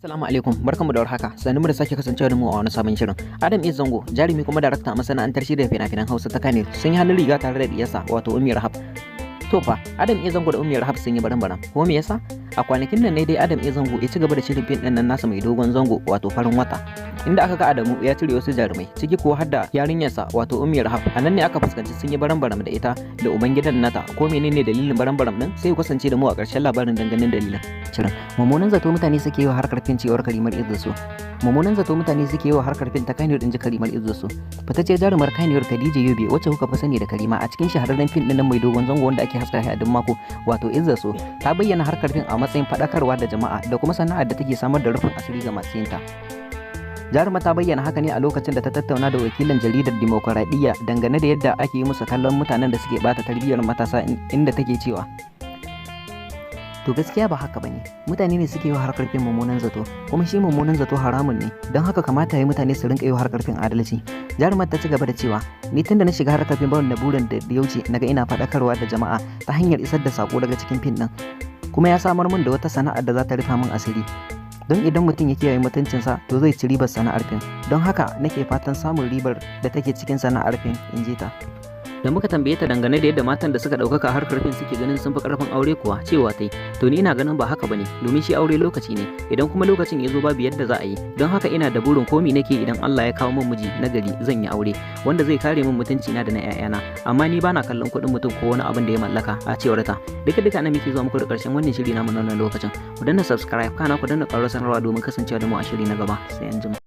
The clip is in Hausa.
Assalamu alaikum, barkanmu da warhaka. Sannu mu da sake kasancewa da mu a wani sabon shirin. Adam A Zango, jarumi kuma darakta a masana'antar shirya fina-finan Hausa ta Kano, sun yi hannun riga tare da diyarsa, wato Ummi Rahab. To fa, Adam A Zango da Ummi Rahab sun yi baran-baran. Ko me yasa? A kwanakin nan ne dai Adam A Zango ya ci gaba da shirin fim ɗin nan nasa mai dogon zango, wato Farin Wata, inda aka ga Adamu ya cire wasu jarumai, ciki kuwa har da yarinyarsa, wato Ummi Rahab. A nan ne aka fuskanci sun yi baran-baran da ita da ubangidan nata. Ko menene dalilin baran-baran din? Sai ku kasance da mu a ƙarshen labarin ganin dalilin. Shirin mummunan zato mutane suke yi wa harkar fim, cewar Karimar Idrisu. Mummunan zato mutane suke yi wa harkar fim ta Kannywood, inji Karimar Idrisu. Fitacciyar jarumar Kannywood Khadija Yobe, wacce kuka fi sani da Karima a cikin shahararren fim ɗin nan mai dogon zango wanda ake haska shi a duk mako, wato Idrisu, ta bayyana harkar fim a matsayin faɗakarwa da jama'a da kuma sana'ar da take samar da rufin asiri ga masu yinta. Jaruma ta bayyana haka ne a lokacin da ta tattauna da wakilin jaridar Dimokuraɗiyya dangane da yadda ake yi musu kallon mutanen da suke bata tarbiyyar matasa, inda take cewa, "To gaskiya ba haka bane, mutane ne suke yi wa harkar fim mummunan zato, kuma shi mummunan zato haramun ne, don haka kamata ya mutane su rinka yi wa harkar fim adalci." Jarumar ta ci gaba da cewa, "Ni tunda na shiga harkar fim, ban da burin da ya wuce naga ina faɗakarwa da jama'a ta hanyar isar da sako daga cikin fim ɗin, kuma ya samar min da wata sana'ar da za ta rufa min asiri, don idan mutum ya kiyaye mutuncinsa to zai ci ribar sana'ar fim. Don haka nake fatan samun ribar da take cikin sana'ar fim," in ji ta. Da muka tambaye ta dangane da yadda matan da suka ɗaukaka harkar fim suke ganin sun fi ƙarfin aure kuwa, cewa tai, "To ni ina ganin ba haka bane, domin shi aure lokaci ne, idan kuma lokacin ya zo babu yadda za a yi. Don haka ina da burin komi nake, idan Allah ya kawo min miji na gari zan yi aure wanda zai kare min mutunci na da na 'ya'yana, amma ni bana kallon kuɗin mutum ko wani abin da ya mallaka," a cewar ta. Duka duka nan muke zuwa muku da ƙarshen wannan shiri namu na wannan lokacin. Ku danna subscribe, kana ku danna ƙararrawar sanarwa domin kasancewa da mu a shiri na gaba. Sai an jima.